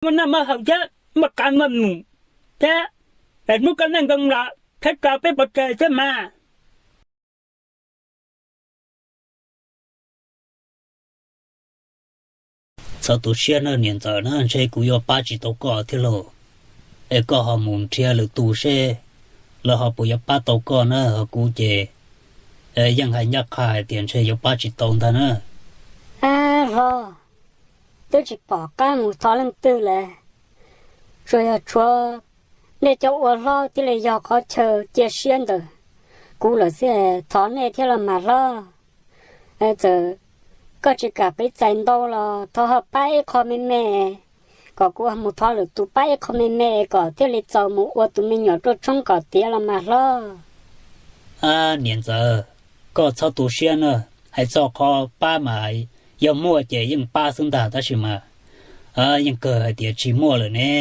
Muaj noj muaj haus thiab, muaj qab muaj mus thiab, es hnub koj neej nkoos los thiab tso peb pov tseg thiab mas. Txhob tu siab nawb niam ntxawm na, ntshe kuv yuav pab tsis tau koj thiab lauj. Es koj ho mus nrhiav lwm tus seb lawv ho puas yuav pab tau koj na, ho kuv ces yeej hais ncaj qha hais tias ntshe yuav pab tsis tau ntag na. Ab hlob, twb tsis pom qab mus thov leej twg lawm, tsuas yog tshuav nej cov ua hlob thiaj li yog qhov chaw cia siab ntawm kuv lawm xwb, thov nej thiab los mas hlob. Txawm koj tsis kam peb txais ntau los thov ho pab ib qho me me, kom kuv mus thov lwm tus pab ib qho me me kom thiaj li txaus mus ua tus me nyuam ruaj tshoob kom tiav los mas hlob. Ab niam ntxawm, koj txhob tu siab na, hais txog qhov pab mas yog muaj ces yeej pab xwb ntag, tab sis mas yeej kawg hais tias tsis muaj lawm ne.